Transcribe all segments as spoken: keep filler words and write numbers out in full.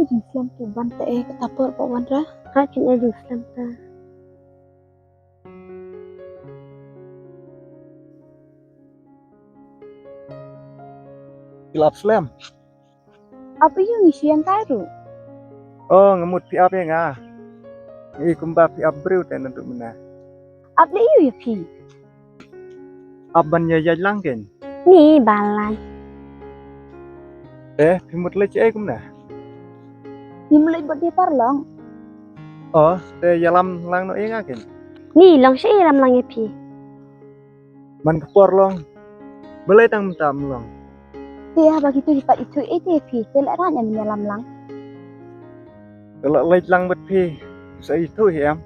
Jingslem tu ban te eh, kata por ba wan ra. Ha, kin eh jingslem ta. Phi la ap slem? Ap ïa u ngi shu ïeng kai ruh. Oh, nga mut phi ap ïa nga. Ngi kumba phi ap briew te naduh mynne. Ap leh ïa u ïa phi. Ap ban ïa ïaid lang kein. Ni ba lang. Eh, phi mut leit ei kumne? Ni mut leit bad ki paralok. Oh, te ïalam lang noh ïa nga kein. Ni long sha ïalam lang ïa phi. Man ka por long. Balei tang mynta ym long? Te haba kito ki pat ithuh ei te phi, te leh rah ïa myn ïalam lang. Te leh leit lang bad phi, sa ithuh hi em.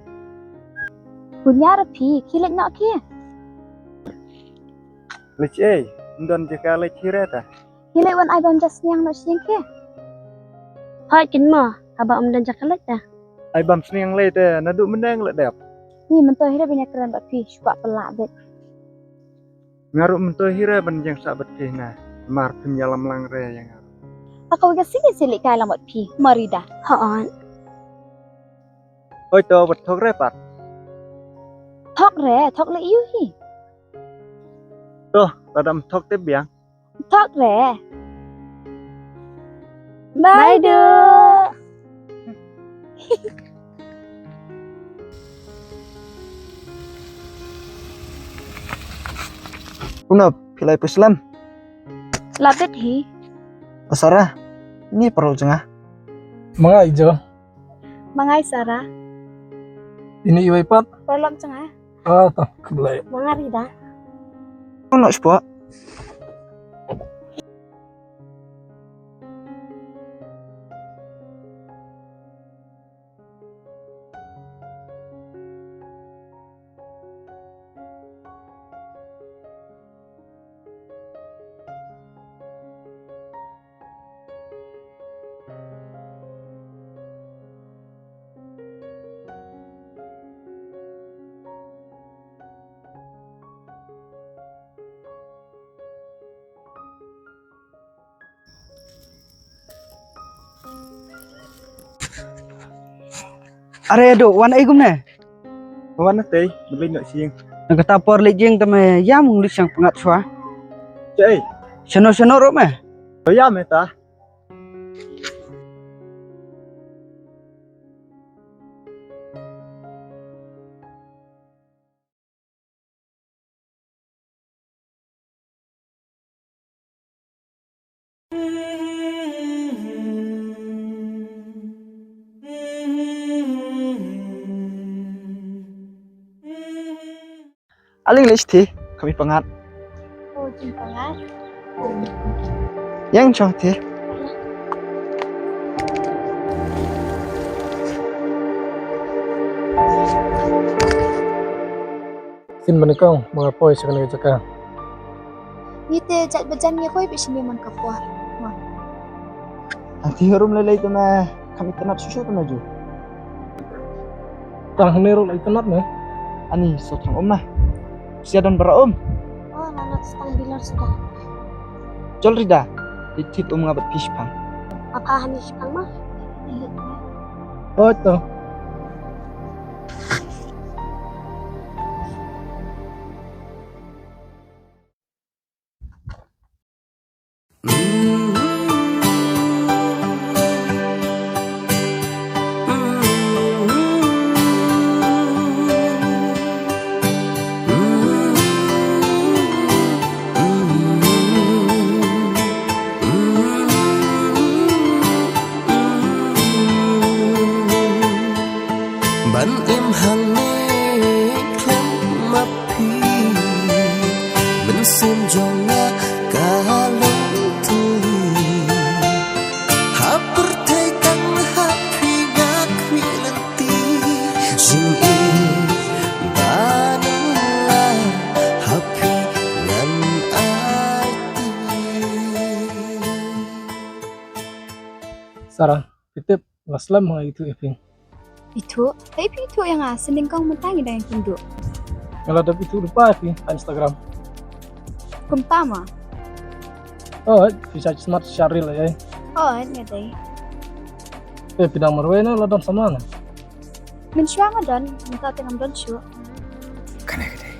Bunyar phi, ki leit noh ki. Leit ei, ym don jaka leit hi re ta. Ki leit wan ai bam ja sniang noh sniang ki. Hoi kin mo, haba ym don jaka leit ta. Ai bam sniang leit te, naduh mynne nga la dep. Ni mynta hi re ban ïakren bad phi, shu kwah pynlah beit. Nga ruh mynta hi re ban ïeng sah bad phi na. Mar phim ïalam lang re ïa nga. Ako ga sini sili kai lang bad phi, Marida. Hooid. Oi to bad thok re pat. Thok re, thok leh ïa u hi. To, lada ym thok te biang. Thok re. Bye, bye duh. Kumno, phi la ïa slem? La bit hi. O Sarah, ini paralok jong nga. Ma nga i Jo. Ma nga i Sarah. Ini iwei pat? Paralok jong nga. Ah, to, khublei. Ma nga Rida. Kumno spot? Are Ado, wan ei kumne? Wan na tei, beli nok sing. Na kata por leit ïing te me ïam ngi leit shang pyngngad shuwa. Tei. Shano shano ruh me? To ïam me ta. Aling lei shi thi, kham ïa pyngngad. Oh, jin pyngngad. Ïeng shong thi. Sien banyngkong, ma nga poi sha kane ka jaka. Ngi te jait ba jan ngi poi beit shane man ka por. Hangtei harum lei lei te ma kham itynnad shuh shuh te ma ju. Tang hangne ruh la itynnad ne? Ani sot hang um ma. Sia don bara um. Oh, la la tang bilar suda. Jol Rida, tit tit um nga bad phi shipang. Apa hani shipang ma? Oh, to. Ban im hangne khlem ma phi, mynsiem jong nga ka long thui. Ha pyrthei tang ha phi nga khmih lynti, jingim ba nang la ha phi ngan aiti. Sarah, phi tip, la slem ma nga ithuh ïa phi. Ithuh? Hei phi ithuh ïa nga, sien nyngkong mynta ngi dang ïakynduh. Nga la dep ithuh lypa ïa phi ha Instagram. Kumta ma? Oh, phi shait smat sha reel ïa. Oh, nga dei. Eh, phi dang marwei ne la don samla ne? Mynshuwa nga don, mynta te ngam don shuh. Kane ka dei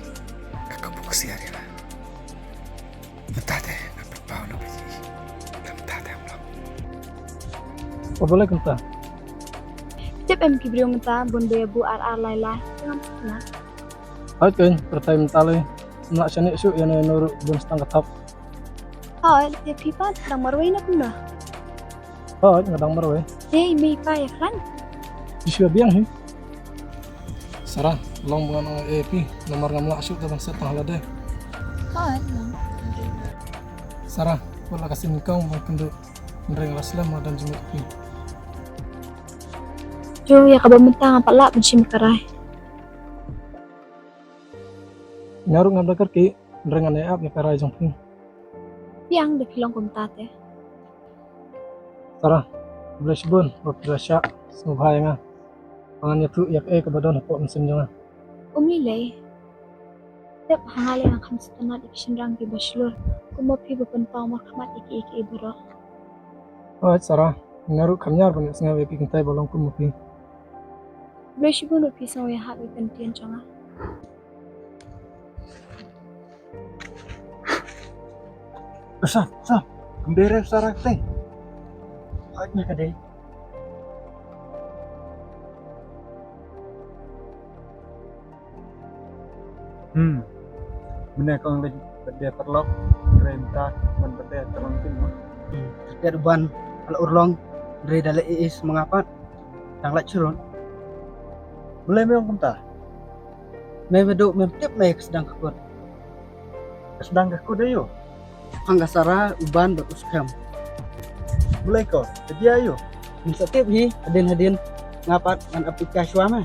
ka kabu ksiar ïa nga. Mynta te ngam pat paw na phi. Mynta te ngam pat. Wat balei kumta? Tip em ki briew mynta bun ba ïa buh ar ar lai lai. Te ngam sngewtynnat. Hooid keiñ, pyrthei mynta lei. Ngam lah shaniah shuh ïa no ïa no ruh bun stang ka thap. Hooid, te phi pat dang marwei ne kumno? Hooid, nga dang marwei. Te i mei i pa ïa khlaiñ? Phi shu biang hi. Sarah, long ba ngan ong ïa phi, namar ngam lah shuh da ban set tang ha lade. Hooid, long. Sarah, wat la ka sien nyngkong ban kynduh, hynrei nga la slem ban don jingmut ïa phi. Jo, ïa kaba mynta ngam pat lah ban shim ïa ka rai. Nga ruh ngam da kyrkieh, hynrei ngan ïa ap ïa ka rai jong phi. Biang da phi long kumta te. Sarah, khublei shibun ba phi la shah sngewbha ïa nga. Ba ngan ïathuh ïa kaei kaba don hapoh mynsiem jong nga. Um lei lei. Tip ha nga lei nga kham sngewtynnat ïa ki shynrang kiba shlur. Kum ma phi ba pynpaw markhmat ïa kiei kiei baroh. Hooid Sarah, nga ruh kham ñiar ban ïohsngew ïa ki kynthei ba long kum ma phi. Khublei shibun ba phi sngew ïahap ïa ka ktien jong nga. Sa, sa, kynduh re Sarah te. Hooid, nga ka dei. Hmm. Mynne kong leit birthday paralok, hynrei mynta man birthday paralok kin mo. Hmm. Birthday u Ban, ala urlong, hynrei da leh ïa i sa ma nga pat. Dang lait shuh ruh. Balei me ong kumta? Me Madu, mem tip me ka sdang ka kut. Ka sdang ka kut aïu? Pang ka Sarah, u Ban bad u Skhem. Balei ko? Ka dei aïu? Mem sa tip hi, hadien hadien nga pat ngan ap ïa ka shuwa me.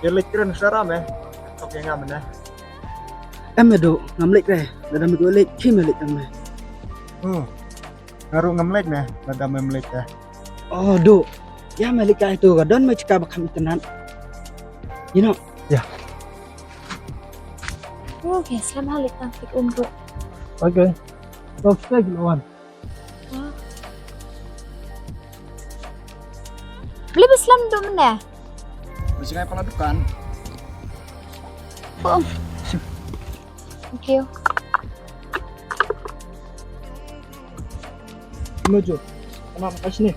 Ïa leit kren Sarah me. Tok ïa nga mynne. Em Madu, ngam leit re. Lada me leit, khie me leit tang me. Hmm. Nga ruh ngam leit ne, lada mem leit te. Oh, Duh. Ïa me leit kai tu ka don me jaka ba kham itynnat. You know? Ïa. Okay, slem ha leit tang tik um ruh. Okay. Okay, gila wan. Beli ba slem Duh mynne. Ba jngai pala dukan. Oh. Thank you. Maju. Anak makan sini.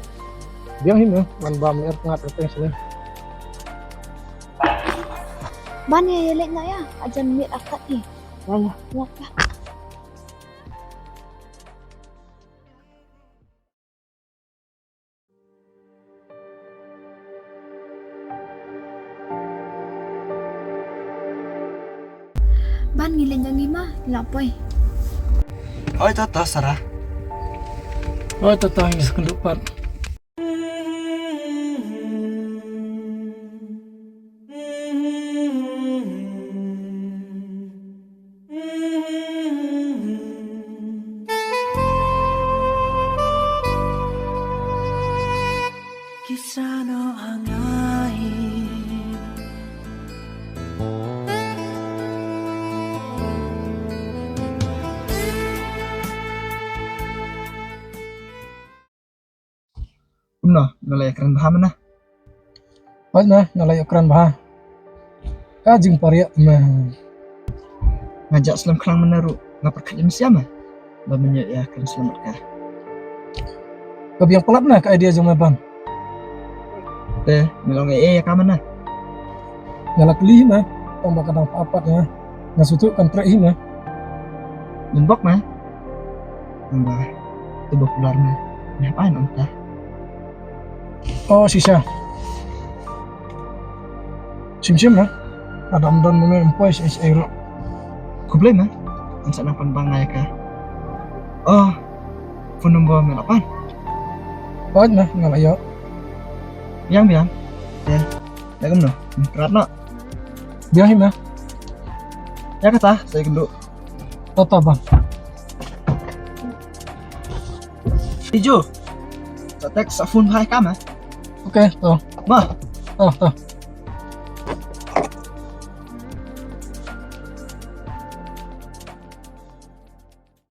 Biang him ya, man bam er tengah tengah sini. Ban ya, ya lek nak ya. Ajan mit akat ni. Ya, ya. Ya, ya. Ban ngi leit jong ngi ma, ngi la poi. Oi, tata, Sarah. Oi, tata, ngi sa kynduh pat. Ki sa noh ha nga hi. Kumno, nga la ïakren bha mynne? Hooid me, nga la ïakren bha. Ka jingpyrshah me. Nga jah slem khnang mynne ruh, nga pyrkhat ïa me sha me. Ba men ïa ïakren slem bad ka. Ka biang palat na ka idea jong me Ban. Te, me la ong ei ei ïa ka mynne? Nga la kylli hi me, tang ba ka dang pat pat ïa nga. Nga sngewthuh kan treh hi me. Mynbok me. Namba tu ba kular me. Me hap ai nangta. Oh, shisha. Shim shim me. Lada ym don ma me ym poi shaei shaei ruh. Khublei me. Ngan sa nang pynbang ïa ka. Oh, phone number me la pan? Hooid me, nga la ïoh. Biang biang. Te, da kumno? Prat noh. Biang hi me. Ïa kata, sa ïakynduh. To to Ban. Iju. Sa text, sa phone bha ïa ka me. Okay, to. Ba. To to.